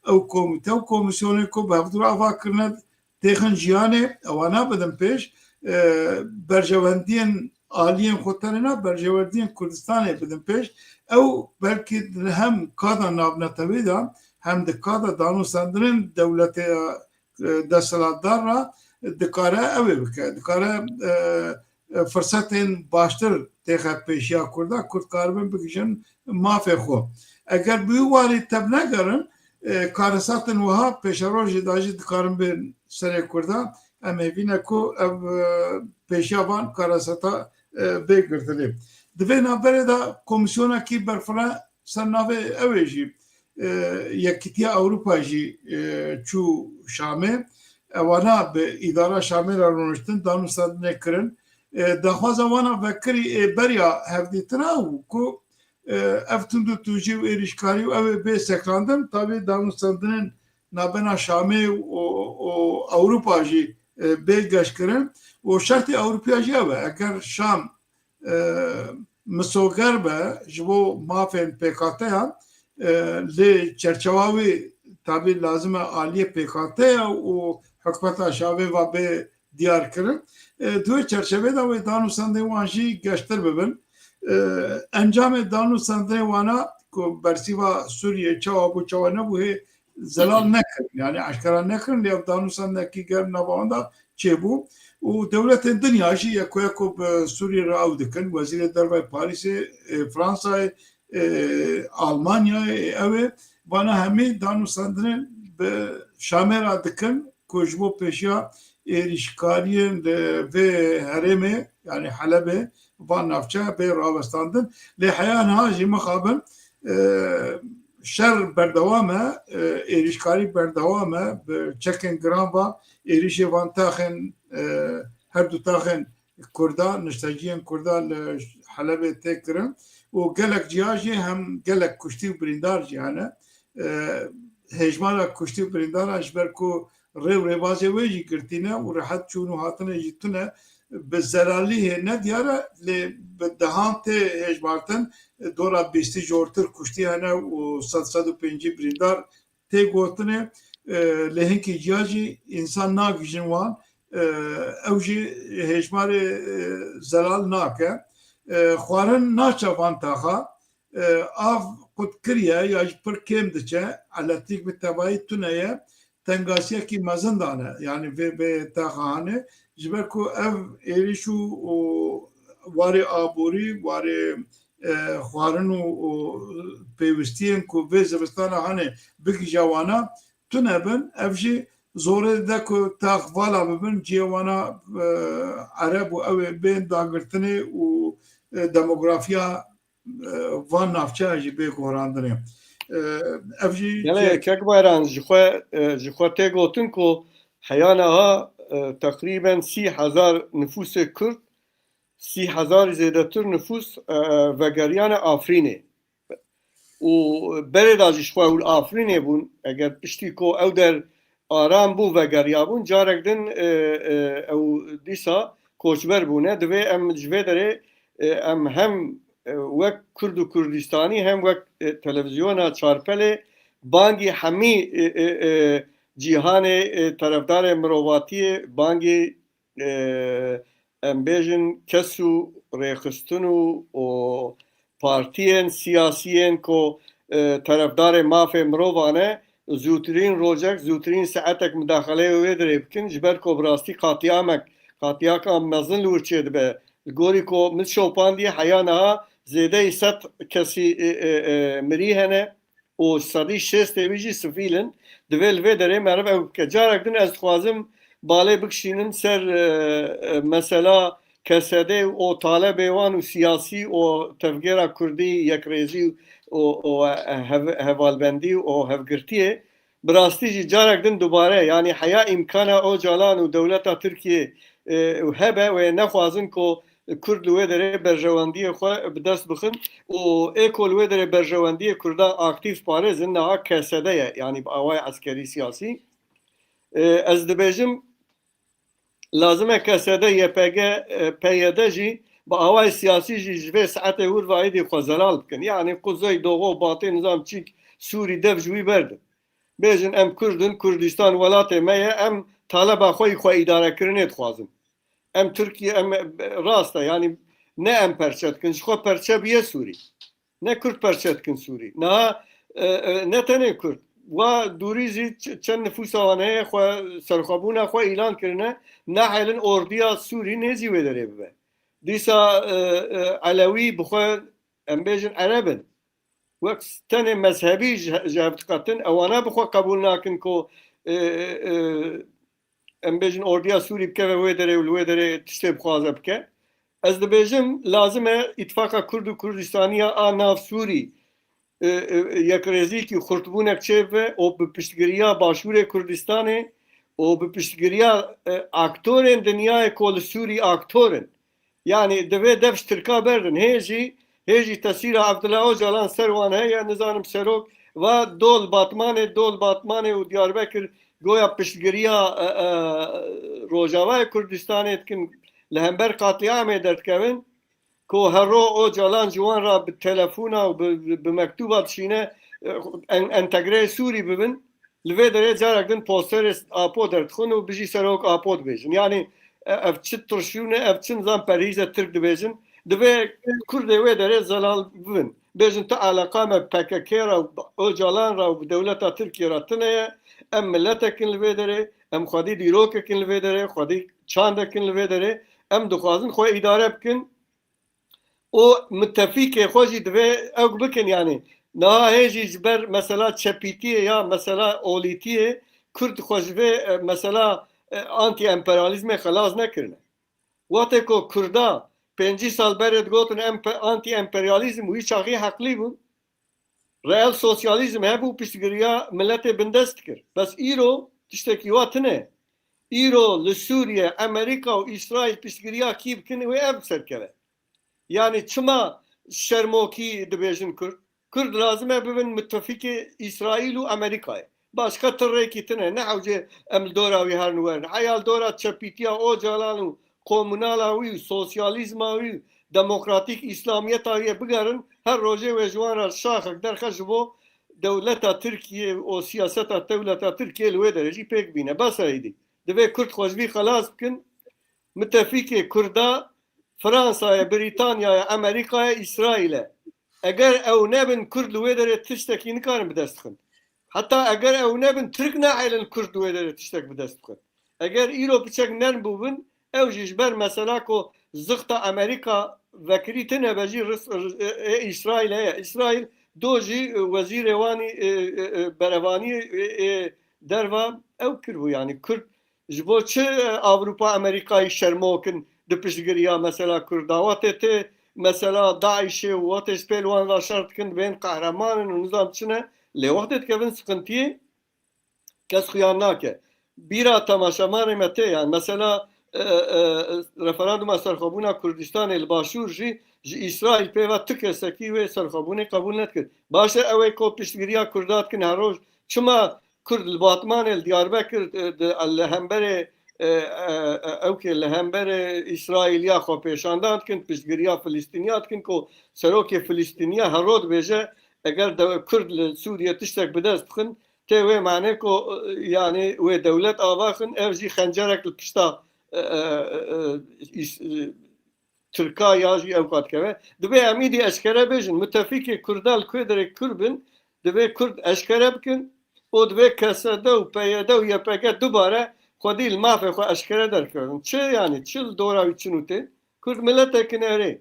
Ew komîte û komîsyonên ku bi hevdû re ava kirine, têxin jiyanê, ewana bidin pêş, e, berjewendiyên aliyên xwe tenê na, berjewendiyên Kurdistanê bidin pêş. Ew belkî hem kada navnetewî de, hem di kada danûstandinên dewletê, e, desthilatdar re dikare ew ê bike. Dikare, e, e, firsetên baştir têxe pêşiya Kurda, Kurd karibin bigihîjin mafê xwe. Eger bi wî warî tevnegerin, e, karesatên wiha pêşerojê de jî dikarin bên serê Kurda. Em hêvî ne ku ev, e, pêşiya van karesata, e, bê girtinê. Di vê navberê de komîsyonekî berfireh ser navê ew ê jî, e, Yekîtiya Ewropa jî, e, çû Şamê. Ewana bi îdara Şamê re rûniştin, danûstandinê kirin. E, daxwaza wana vekirî ê beriya hevdîtina bû ku, e, ev tund û tûjî û êrîşkarî û ew ê bê sekrandin, tabî danûstandinên nabena Şamê û, û Ewropa jî, e, bê geşkirin û şertê Ewropiya jî ew e. Eger Şam, e, misoger be ji bo mafên pêkateyan, e, lê çerçewa wî tabî lazim e aliyê pêkateya û hikûmeta Şamê va bê diyar kirin. E, di wê çerçevê de wê danûstandên wan jî geştir bibin. E, encamê danûstandinê wana ku bersîva Sûriyê çawa bû, çawa nebû, hê zelal nekirin. Yani eşkera nekirin, lê ev danûstandinekî germ nava wan de çêbû. Û dewletên dinya jî yeko yeko bi Sûriyê re ew dikin. Wezîrê Derve Parîsê, e, Fransayê, e, Almanyayê, e, ew ê. Vana hemî danûstandinê bi Şamê re dikin ku ji bo pêşiya êrîşkariyên li vê herêmê, yani Helebê, van navçe bê rawestandin. Lê heya niha jî mixabin, e, şer berdewam e, e, êrîşkarî berdewam e, bi çekên giran va êrîşê van taxên, e, her du taxên Kurda, nişteciyên Kurda li Helebê tê kirin û gelek ciya jî hem gelek kuştî û birîndar jî hene. E, hêjmara kuştî û birîndaran ji ber ku rê û rêbazê wê jî girtî ne û rehet çûn û hatinê jî tune, bi zelalî hê ne diyar e, lê bi dehan tê hêjmartin, dora bîstî jortir kuştî hene û sed, sed û pêncî birîndar tê gotinê, e, lê hinkî ciya jî însan nagihîjin wan, e, ew jî hêjmarê, e, zelal nake. E, xwarin naçe van taxa, e, av qut kiriye ya jî pir kêm diçe, elektrîk bi tevayî tune ye, tengasiyekî mezin dane, yanî vê, vê taxa hane, ji ber ku ev êrîş û, û warê aborî, warê, e, xwarin û, û pêwistiyên ku vê zivistana hane bigihîje wana tune bin, ev jî zorê dide ku tax vala bibin, cihê wana, e, ereb û ew ê bên dagirtinê û, e, demografiya, e, van navçeya jî bê guherandinê. E, ev jî Gelê cihek- Kek Bayran, ji xwe, e, ji xwe tê gotin ku heya niha, e, teqrîben sî hezar nifûsê Kurd, sî hezar zêdetir nifûs, e, vegeriyane Afrînê. Û berê de jî ji xwe û li Afrînê bûn. Eger piştî ku ew der aram bû, vegeriyabûn, carek din, e, e, ew dîsa koçber bûne. Divê em ji vê derê, e, em hem, e, wek Kurd û Kurdistanî hem wek, e, televîzyona Çarpelê bangî hemî, e, e, e, cîhanê, e, terefdarê mirovatiyê, bangî, e, em bêjin kes û rêxistin û, û partiyên siyasiyên ku, e, terefdarê mafê mirovan e, zûtirîn rojek, zûtirîn saetek mudaxeleyê wê derê bikin, ji ber ku bi rastî qatiyamek, qatiyaka mezin li wir çêdibe. Li gorî ku min şopandiye heya niha zêdeyî sed kesî, e, e, e, mirî hene û sedî şêstê wî jî sivîl in. Divê li vê derê meriv ew bike. Carek din ez dixwazim balê bikişînim ser, e, e, mesela K S D û talebê wan û siyasî û tevgera kurdî, yekrêzî û, û, e, hev-, hevalbendî û hevgirtiyê. Bi rastî jî carek din dubare, yanî heya îmkana Ocalan û dewleta Tirkiyê, e, hebe wê nexwazin ku Kurd li wê derê berjewendiyê xwe bi dest bixin û ê ku li wê derê berjewendiyê Kurdan aktîf parêzin, niha K S D ye, yanî bi awayê eskerî siyasî. E, ez dibêjim, lazim e K S D, Y P G, e, P Y D jî bi awayê siyasî jî ji vê saetê wir ve êdî xwe zelal bikin. Yanî Kuzey Doğu, Batı, nizam çîk, Sûrî, dev ji wî berdin. Bêjin, em Kurd in, Kurdistan welatê me ye, em taleba xwe yî xwe îdarekirinê dixwazin. Em Tirkiye, em, e, rast e, yanî ne em perçe dikin, ji xwe perçe bûye Sûrî. Ne Kurd perçe dikin Sûrî. Niha, e, e, ne tenê Kurd. Wa dûrî jî ç-, çend nifûsa wan heye, xwe, serxwebûna xwe îlan kirine, nahêlin ordiya Sûrî nêzî wê derê bibe. Dîsa, e, e, Elewî bi xwe, em bêjin Ereb in. Wek tenê mezhebî ji, ji hev diqetin, ewana bi xwe qebûl nakin ku, e, e, e, em bêjin ordiya Sûrî bikeve wê derê û li wê derê tiştê bixwaze bike. Ez dibêjim, lazim e Îtifaqa Kurd û Kurdistaniya a nav Sûrî, e, e, yekrêzîkî xurtbûnek çêbibe û bi piştgiriya Başûrê Kurdistanê û bi piştgiriya, e, aktorên dinyayê ku li Sûrî aktor in. Yanî divê dev ji Tirka berdin. Hê jî, hê jî tesîra Abdullah Ocalan ser wan heye, nizanim serok va dol Batmanê, dol Batmanê û Diyarbekir goya piştgiriya, e, e, Rojavayê Kurdistanê dikin, li hember qatliamê derdikevin. Ku herro Ocalan ji wan re bi telefona û bi, bi, bi mektuba dişîne, e, en-, entegreyê Sûrî bibin, li vê derê carek din posterê Apo derdixin û bijî serok Apo dibêjin. Yanî, e, ev çi tirşûn e, ev çi nizam perhîze Tirk dibêjin. Divê Kurdê wê derê zelal bibin. Bêjin tu eleqa me bi P K K re û bi Ocalan re û bi dewleta Tirkiye re tune ye. Em miletek in li vê derê, em xwedî dîrokek in li vê derê, xwedî çandek in li vê derê. Em dixwazin xwe îdare bikin. û mitefîkê xwe jî divê ew bikin, yanî niha hê jî ji ber mesela çepîtiyê ya mesela olîtiyê Kurd xwe ji vê, e, mesela, e, antî-emperyalîzmê xelas nekirine. Wextê ku Kurda pêncî sal berê digotin em pe-, antî-emperyalîzm, wî çaxî heqlî bûn. Reel sosyalîzm hebû, piştgiriya miletê bindest dikir. Bes îro tiştekî wa tune. Îro li Sûriye, Amerîka û Îsraîl piştgiriya kî bikin, wê ev serkeve. Yanî çima şermokî dibêjin Kurd? Kurd lazim e bibin mitefîkê Îsraîl û Amerîkayê. Başka ti rêkî tune. Ne hewce em li dora wî herin werin. Heya li dora çepîtiya Ocalan û komunala wî û sosyalîzma wî û demokratîk îslamiyeta wî bigerin, her rojê wê ji wan re şaxek derxe ji bo dewleta Tirkiye û siyaseta dewleta Tirkiye li wê derê jî pêk bîne. Bes e êdî. Divê Kurd xwe ji vî xelas bikin. Mitefîkê Kurda Fransa ye, Brîtanya ye, Amerîka ye, Îsraîl e. Eger ew nebin, Kurd li wê derê tiştekî nikarin bi dest bixin. Heta eger ew nebin, Tirk nahêlin Kurd li wê derê tiştek bi dest bixin. Eger îro piçek nerm bûbin, ew jî ji ber mesela ku zixta Amerîka vekirî tine be jî ris-, ris-, ê, ê Îsraîl heye. Îsraîl do jî, e, wezîrê wanî, e, e, e, berevaniyê, e, e, derva ew kiribû. Yanî Kurd ji bo çi, e, Ewropa, Amerîkayê şermok in di piştgiriya mesela Kurda? Wextê tê mesela DAIŞê û wextê ji pêl wan ve şer dikin, dibên qehreman in û nizam çi ne, lê wextê dikevin siqintiyê, kes xuyan nake. Bîra temaşevanê me tê, yani mesela, e, e, referanduma serxwebûna Kurdistanê li Başûr jî ji Îsraîl pê ve tu kesekî wê serxwebûnê qebûl nedikir. Baş e, ew ê ku piştgiriya Kurda dikin her roj, çima Kurd li Batmanê, li Diyarbekir, e, di, li hemberê, e, e, e, ew kê li hemberê Îsraîliya xwe pêşandan dikin, piştgiriya Filistîniya dikin, ku serokê Filistîniya hero dibêje, eger de Kurd li Sûriye tiştek bi dest bixin, tê wê manê ku, e, yanî wê dewlet ava xin, ev jî xencerek li pişta, e, e, e, e, Îs-, e, Tirka ya jî ew qat dikeve. Divê em îdî eşkere bêjin, mutefîkê Kurda li ku derê Kurd bin, divê Kurd eşkere bikin û divê K S D û P Y D û Y P G dubare xwedî li mafê xwe eşkere derkevin. Çi yanî? Çi li dora wî çin û tê? Kurd miletek in erê.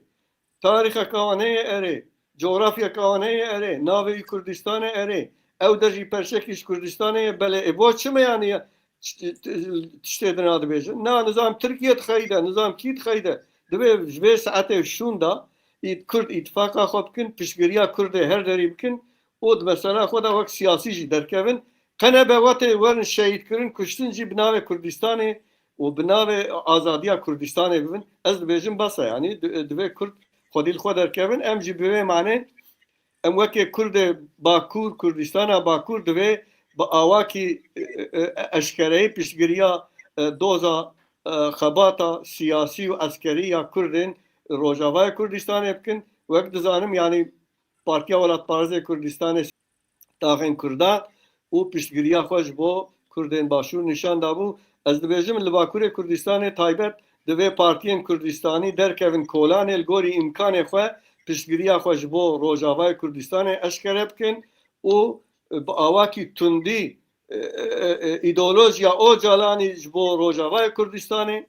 Tarîxeka wan heye erê. Cografyaka wan heye erê. Navê wî Kurdistanê erê. Ew der jî perçekî ji Kurdistanê ye. Belê, ê bo çi me yanî ya? Ç-, t-, tiştê din a dibêjin. Na, nizam Tirkiye dixeyde, nizam kî dixeyde. Divê ji vê saetê şûnda ît-, Kurd îtifaqa xwe bikin, piştgiriya Kurdê her derî bikin û di mesela xwe de wek siyasî jî derkevin. Qe nebe wetê werin şehîdkirin, kuştin jî bi navê Kurdistanê û bi navê azadiya Kurdistanê bibin. Ez dibêjim bes e, yanî di-, divê Kurd xwedî li xwe derkevin. Em jî bi vê manê em wekê Kurdê Bakur, Kurdistana Bakur divê bi awakî, e, e, e, eşkereyî piştgiriya, e, doza, e, xebata siyasî û eskerî ya Kurdên Rojavayê Kurdistanê bikin. Wek dizanim, yanî Partiya Welatparêzê Kurdistanê taxên Kurdan û piştgiriya xwe ji bo Kurdên Başûr nîşan dabû. Ez dibêjim, li Bakurê Kurdistanê taybet divê partiyên Kurdistanî derkevin kolanê, li gorî îmkanê xwe piştgiriya xwe ji bo Rojavayê Kurdistanê eşkere bikin û bi awakî tundî, e, e, e, îdeolojiya Ocalanî ji bo Rojavayê Kurdistanê,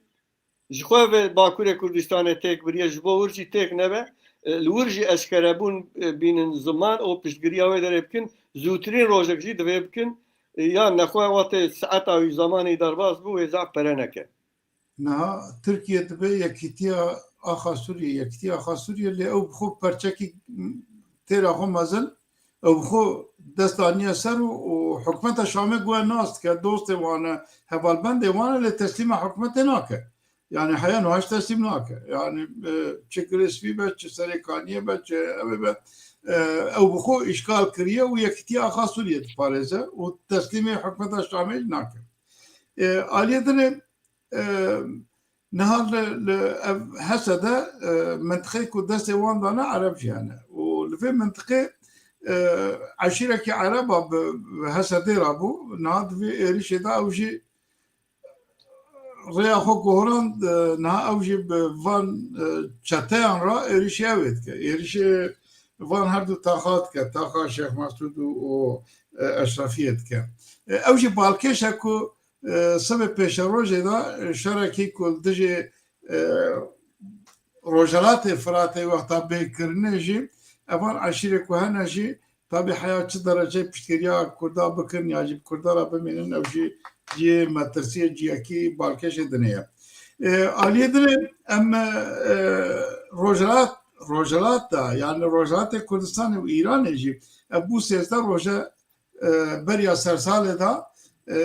ji xwe ve Bakurê Kurdistanê têk biriye, ji bo wir jî têk nebe, e, li wir jî eşkerebûn, e, bînin ziman û piştgiriya wê derê bikin, zûtirîn rojek jî divê bikin, e, yan nexwe wextê saeta wî, zemanî derbas bû, wê zaf pere neke. Niha Tirkiye dibe yekîtiya axa Sûriyê, yekîtiya axa Sûriyê, lê ew bi xwe perçekî têra xwe mezin, ew bi xwe dest aniye ser û, û hikûmeta Şamê guhe nas dike, dostê wan e, hevalbendê wan e, lê teslîma hikûmetê nake. Yani heya niha jî teslîm nake. Yani, e, çi Girêsvî be, çi Serêkaniyê be, çi ew be, e, ew bi xwe îşgal kiriye û yekîtiya axa Sûriyê diparêze û teslîmê hikûmeta Şamê jî nake. E, aliyê din e, e, niha li, li ev Hesede, e, mintiqê ku destê wan dane Ereb jî hene. Û li vê mintiqê, e, eşîrekî Ereba bi, bi Hesedê re bû. Niha di vê êrişê de ew jî rêya xwe gohrand, e, niha ew jî bi van, e, çeteyan re êrişê ew ê dike. Êrişê van her du taxa dike. Taxa Şêx Mesûd û, û, e, Eşrefiyê dike. E, ew jî balkêş e ku, e, sibê pêşerojê de, e, şerekî ku li dijî, e, Rojhilatê Firatê wexta bê kirinê jî, evan eşîrê ku hene jî, tabî heya çi dereceyê piştgiriya Kurda bikin ya jî bi Kurda re bimînin, ew jî cihê metirsiyê cihekî balkêşê dinê ye. E, aliyê dinê em, e, Rojhilat, Rojhilat de, yani Rojhilatê Kurdistanê û Îranê jî ev bû sêzdeh roje, e, beriya sersalê de, e,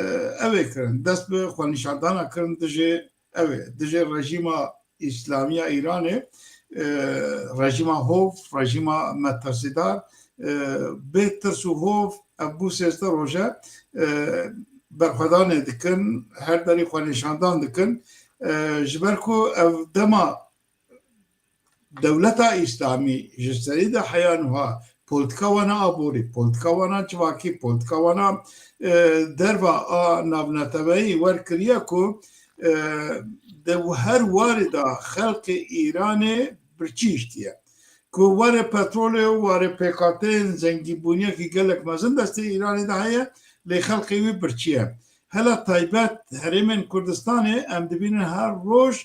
ew ê kirin. Dest bi xwenîşandana kirin dijî ew ê, dijî rejîma Îslamiya Îranê, e, rejîma hov, rejîma metirsîdar, e, bê tirs û hov ev bû sêzdeh roje, e, berxwedanê dikin, her derî xwenîşandan dikin. E, ji ber ku ev dema dewleta Îslamî ji serî de heya niha polîtika wana aborî, polîtika wana civakî, polîtika wana, e, derva a navneteweyî wer kiriye ku, e, di her warî de xelkê Îranê birçî hiştiye. Ku warê petrolê û warê pêkhateyên zengîbûniyekî gelek mezin destê Îranê de heye, lê xelkê wî birçî ye. Hela taybet herêmên Kurdistanê em dibînin her roj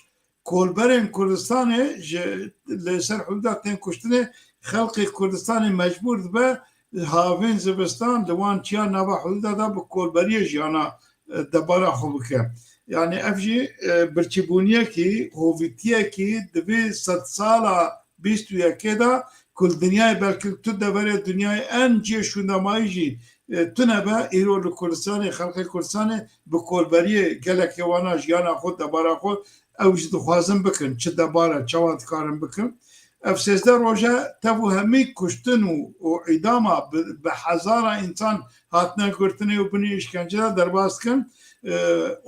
kolberên Kurdistanê ji, li ser hudûda tên kuştinê, xelkê Kurdistanê mecbûr dibe havên zivistan li wan çiya nava hudûda de bi kolberiyê jiyana, e, debara xwe bike. Yani ev jî, e, birçîbûniyekî, hovîtiyekî di vê sedsala bîst û yekê de ku li dinyayê belkî tu deverê dinyayê en cihê şûndemayî jî, e, tune be, îro li Kurdistanê, xelkê Kurdistanê bi kolberiyê gelekê wana jiyana xwe, debara xwe, ew jî dixwazin bikin, çi debare, çawa dikarin bikin. Ev sêzdeh roje tev û hemî kuştin û, û îdama bi, bi hezara însan hatine girtinê û binî îşkence de derbas dikin, e,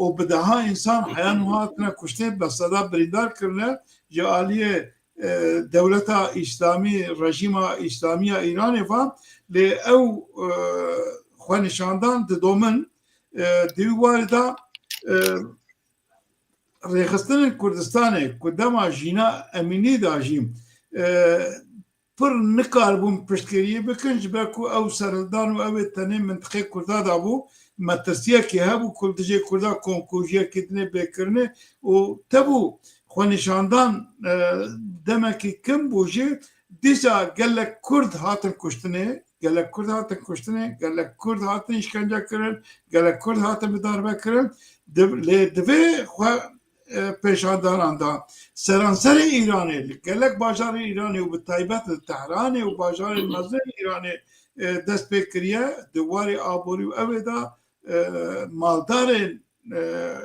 û bi deha însan heya nû hatine kuştin, bi seda birîndar kirine ji aliyê, e, dewleta Îslamî, rejîma Îslamî ya Îranê ve, lê ew, e, xwenîşandan didomin, e, di wî warê de, e, rêxistinên Kurdistanê ku dema Jîna Emînî de jî, e, pir nikaribûn piştgiriyê bikin, ji ber ku ew serhildan û ew ê tenê mintiqê Kurda de bû, metirsiyekê hebû ku li dijê Kurda komkujiyekê dinê bê kirinê û tebû xwenîşandan, e, demekî kim bû jî, dîsa gelek Kurd hatin kuştinê, gelek Kurd hatin kuştinê, gelek Kurd hatin îşkence kirin, gelek Kurd hatin bi darbe kirin. Di, lê divê xwe, e, pêşandanan da seranserê Îranê, li gelek bajarên Îranê û bi taybet li Tehranê û bajarên mezin Îranê, e, dest pê kiriye, di warê aborî û ew ê de, e, maldarên, e,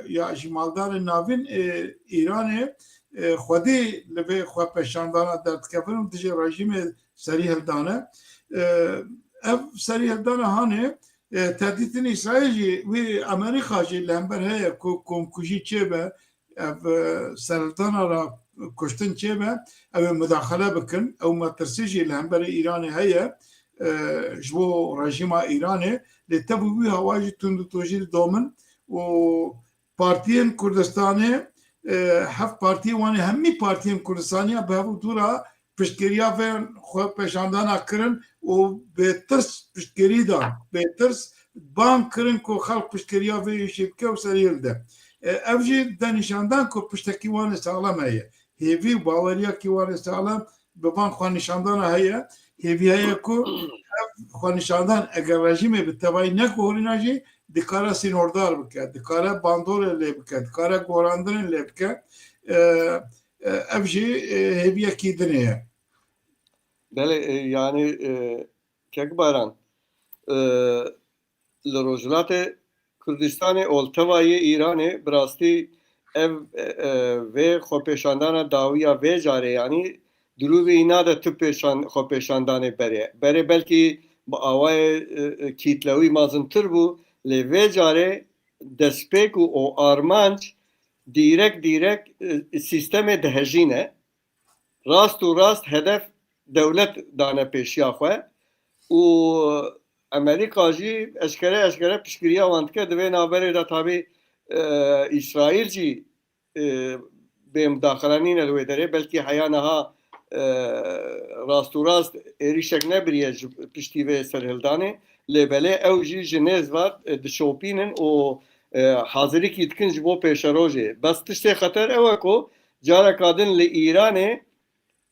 ya ji maldarên navîn ê Îranê, e, xwedî li vê xwe pêşandana derdikevin û dijî rejîmê serî hildane. E, ev serî hildana hanê, e, tehdîtên Îsraîl jî, wî Amerîka jî li hember heye ku komkujî çêbe, ev, e, serhildana re kuştin çêbe, ew ê mudaxele bikin. Ew metirsî jî li hemberî Îranê heye, e, ji bo rejîma Îranê. Lê tevî wî hewa jî tundûtojî didomin û partiyên Kurdistanê, e, heft partiyên wan ê, hemî partiyên Kurdistanê ya bi hev û dû re piştgiriya vê xwe pêşandana kirin û bêtirs piştgirî dan, bêtirs bang kirin ku xelk piştgiriya vê îşê bike û serî hilde. E, ev jî de nîşandan ku piştekî wan ê saxlem heye. Hêvî û baweriyekî wan ê saxlem bi van xwenîşandana heye. Hêvî heye ku ev xwenîşandan eger rejîmê bi tevayî neguhorîna jî dikare sînordar bike, dikare bandorê lê bike, dikare gorandinê lê bike. E, e, ev jî, e, hêviyekî din ê ye. Belê, e, yanî, e, Kek Baran, e, li Rojhilatê Kurdistanê û li tevayê Îranê bi rastî ev, e, e, vê xwepêşandana dawî ya vê carê, yanî dilûvî nade tu pêşan-, xwepêşandanê berê. Berê belkî bi awayê, e, e, kîtlewî mezintir bû, lê vê carê destpêk û, û armanc dîrek dîrek, e, sîstemê dihejîne. Rast û rast hedef dewlet dane pêşiya xwe û Amerîka jî eşkere eşkere piştgiriya wan dike. Di vê navberê de tabî, e, Îsraîl jî, e, bê mudaxele nîne li wê derê. Belkî heya niha, e, rast û rast êrîşek nebiriye ji piştî vê serhildanê. Lê belê ew jî ji nêz ve, e, dişopînin û, e, hazirîkî dikin ji bo pêşerojê. Bes tiştê xeter ew e ku careka din li Îranê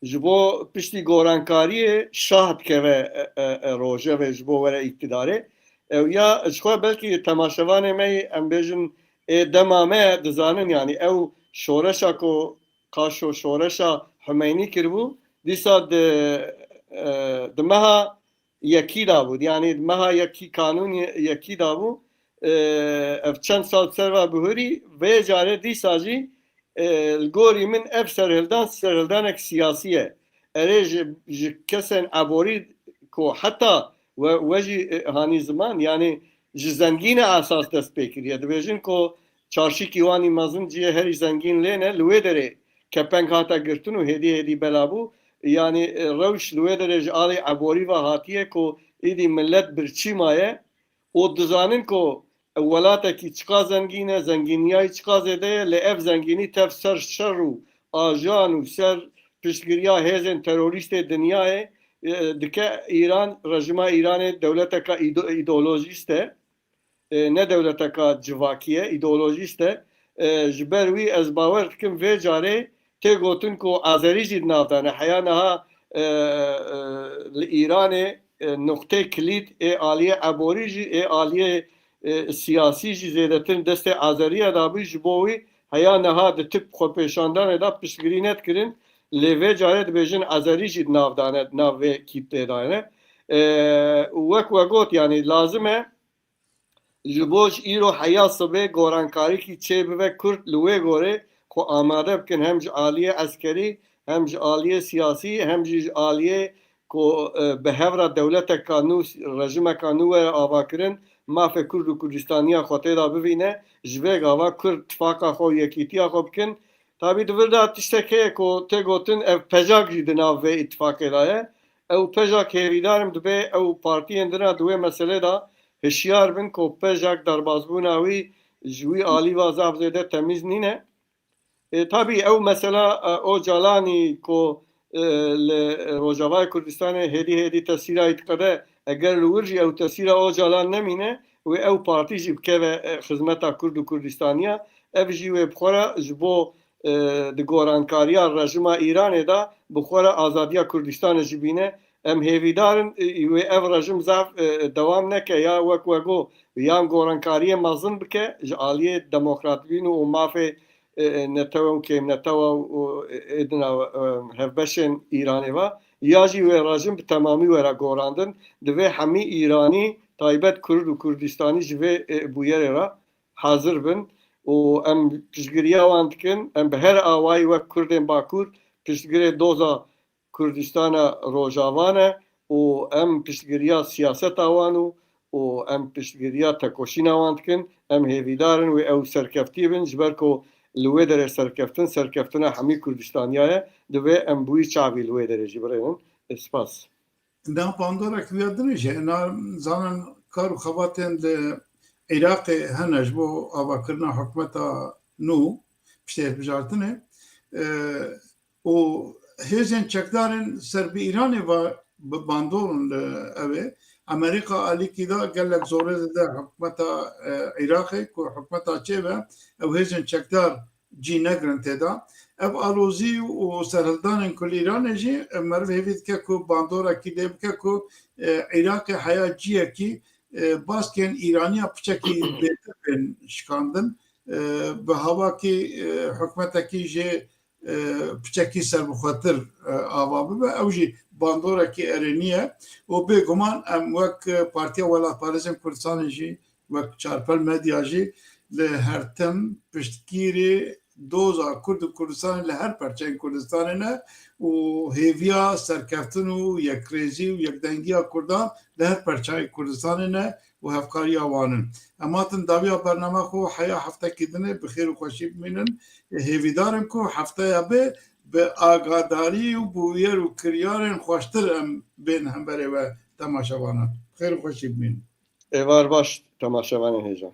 ji bo piştî gorankariyê şah dikeve, e, e, e, rojevê ji bo were îktidarê. Ew ya ji xwe belkî temaşevanê me yê, em bêjin, ê dema me dizanin, yanî ew şoreşa ku qaşo şoreşa Humeynî kiribû, dîsa di, e, di meha yekî de bû. Yanî meha yekî, kanûn ye-, yekî de bû. E, ev çend sal ser ve bihurî, vê carê dîsa jî, e, li gorî min ev serhildan, serhildanek siyasî ye. Erê ji, ji kesên eborî ku heta we, we jî, e, hanî ziman, yanî ji zengîne esas dest pê kiriye. Dibêjin ku çarşîkî wanî mezin cihê herî zengîn lê ne, li wê derê kepeng hate girtin û hêdî hêdî bela bû. Yanî, e, rewş li wê derê ji alî eborî ve hatiye ku îdî millet birçî maye û dizanin ku welatekî çiqa zengîn e, zengîniyayî çiqa zêde ye, lê ev zengînî tev ser şer û ajan û ser piştgiriya hêzên terorîstê dinyayê, e, dike Îran, rejîma Îranê dewleteka îdo-, îdeolojîst e. E, ne dewleteka civakî ye, îdeolojîst e. E, ji ber wî ez bawer dikim vê carê tê gotin ku Azerî jî di nav de ne. Heya niha, e, e, li Îranê, e, nuqtê kilît ê aliyê eborî jî, ê aliyê, e, siyasî jî zêdetir destê Azeriya dabû. Ji bo wî heya niha di tip xwepêşandanê de piştgirî nedikirin. Lê vê carê dibêjin Azerî jî di nav de ne, di nav vê kîtê de ne. E, û wek we got, yanî lazim e ji bo ji îro heya sibê gorankarîkî çêbibe Kurd li wê gorê xwe amade bikin hem ji aliyê eskerî hem ji aliyê siyasî hem jî ji aliyê ku, e, bi hev re dewleteka nû, rejimeka nû were avakirin, mafê Kurd û Kurdistaniya xwe tê de bivîne, ji vê gava Kurd tifaqa xwe û yekîtiya xwe bikin. Tabî di vir de tiştek heye ku tê gotin, ev PJAK jî di nav vê îtifaqê de ye. Ew PJAK, hêvîdar im, dibê ew partiyên din re di wê meselê de hişyar bin ku PJAK derbazbûna wî ji wî alî ve zaf zêde temîz nîne. E, tabî ew mesela, e, Ocalanî ku, e, li Rojavayê Kurdistanê hêdî hêdî tesîra wî diqede, eger li wir jî ew tesîra Ocalan nemîne, wê ew partî jî bikeve, e, xizmeta Kurd û Kurdistaniya. Ev jî wê bi xwe re ji bo, e, di gorankariya rejima Îranê de bi xwe re azadiya Kurdistanê jî bîne. Em hêvîdar in, e, wê ev rejim zaf, e, dewam neke ya wek we got, yan gorankariyê mezin bike ji aliyê demokratbûn û mafê, e, e, netewe û kêmnetewa û, e, ê dina, e, hevbeşên Îranê ve, ya jî wê rejim bi temamî were gorandin. Divê hemî Îranî, taybet Kurd û Kurdistanî ji vê, e, bûyerê re hazir bin û em piştgiriya wan dikin. Em bi her awayî wek Kurdên Bakur piştgirê doza Kurdistana Rojava ne û em piştgiriya siyaseta wan û, û em piştgiriya tekoşîna wan dikin. Em hêvîdar in wê ew serkeftî bin, ji ber ku li wê derê serkeftin, serkeftina hemî Kurdistaniya ye. Divê em bi wî çavî li wê derê jî birênin. Spas. Na bandorek wî ya din jî, na zanin kar û xebatên li Iraqê hene ji bo avakirina hikûmeta nû, piştê hilbijartinê, e, û hêzên çekdarên ser bi Îranê ve bi bandor in li ew ê. Amerîka alîkî da gelek zorê dide hikûmeta, e, Iraqê ku hikûmeta çêbe ew hêzên çekdar cî negirin tê de. Ev alozî û serhildanên ku li Îranê jî, e, meriv hêvî dike ku bandorekî lê bike ku, e, Iraqê heya ciyekî, e, baskên Îraniya piçekî bêtir bên şikandin. E, bi hawakî, e, hikûmetekî jê, e, piçekî serbixwetir, e, ava bibe. Ew jî bandorekî erênî ye. Û bêguman em wek, e, Partiya Welatparêzên Kurdistanê jî, wek Çarpel Medya jî li her tim piştgirî doza Kurd û Kurdistanê li her perçeyên Kurdistanê ne û hêviya serkeftin û yekrêzî û yekdengiya Kurdan li her perçeyên Kurdistanê ne û hevkariya wan in. Em hatin dawiya bername xwe heya heftekî dinê bi xêr û xweşî bimînin. Hêvîdar im ku hefteya bê bi agadarî û bûyer û kiryarên xweştir em bên hemberê we temaşevanan. Bi xêr û xweşî bimînin. Êvar baş, temaşevanên hêja.